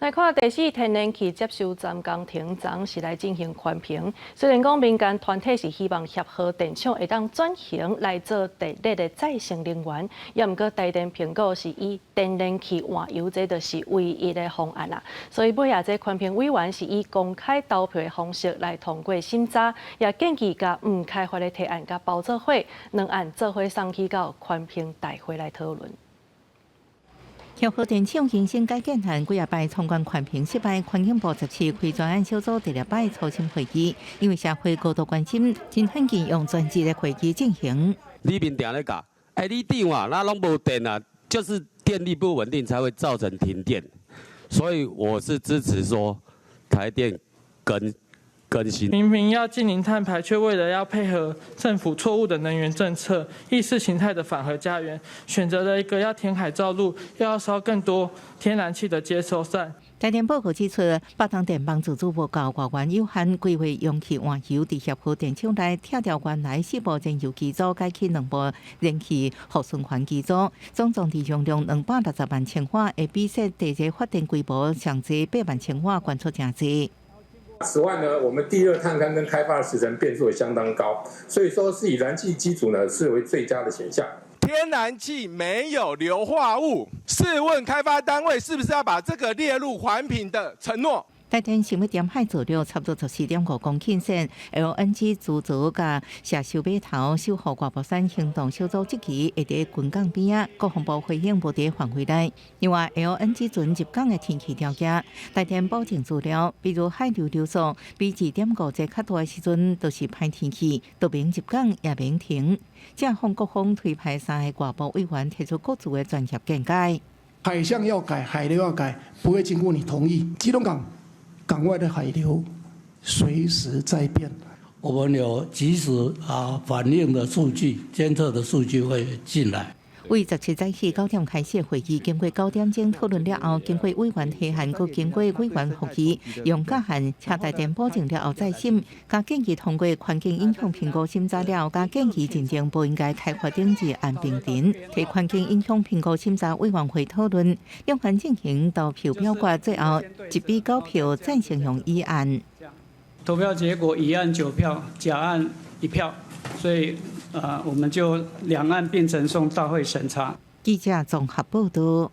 來看第四天然氣接收站工程昨是來進行環評。雖然講民間團體是希望協和電廠會當轉型來做地熱的再生能源，也毋過台電評估是以天然氣換油，這就是唯一的方案啦。所以尾仔這環評委員是以公開投票的方式來通過審查，也建議共毋開發的提案共包做伙兩案做伙送去到環評大會來討論。協和電廠更新改建案幾仔擺闖關環評失敗，環境部17開專案小組第二擺初審會議，因為社會高度關心，真罕見用專職的會議進行。裡面定咧教，哎，你電話那攏無電啊，就是電力不穩定才會造成停電，所以我是支持說台電更新。明明要淨零碳排，卻為了要配合政府錯誤的能源政策、意識形態的反核家園，選擇了一個要填海造陸、又要燒更多天然氣的接收站。台電報告指出，北投電網自主無夠，外源有限，規劃用氣換油，佇協和電廠內拆掉原來四部燃油機組，改起兩部燃氣予循環機組，總裝置容量260萬千瓦，會比設地熱發電規模上濟8萬千瓦，懸出誠濟。此外呢，我們地熱探勘跟開發的時程變數也相當高，所以說是以燃氣機組呢視為最佳的選項。天然氣沒有硫化物，試問開發單位是不是要把這個列入環評的承諾？台電想欲填海造陸差不多14.5公頃線，LNG 主軸佮石修碼頭守護掛布山行動小組質疑會佇軍港邊仔，國防部回應無佇範圍內。另外，LNG 船入港的天氣條件，台電保證資料，比如海流流速比2.5節較大的時陣，都是歹天氣，都免入港也免停。正方各方推派三个外部委員提出各自的專業見解。海象要改，海流要改，不會經過你同意。基隆港港外的海流隨時在變，我們有即時反應的數據、監測的數據會進來。為17早起9點開始會議，經過9點鐘討論了後，經過委員提案，閣經過委員覆議，用甲函請台電保證了後再審，共建議通過環境影響評估審查了後，共建議認定不應該開發頂置安平田，提環境影響評估審查委員會討論，兩番進行投票表決，最後1比9票贊成用議案。投票結果乙案9票，甲案1票，所以我們就兩案併呈送大會審查。記者綜合報道。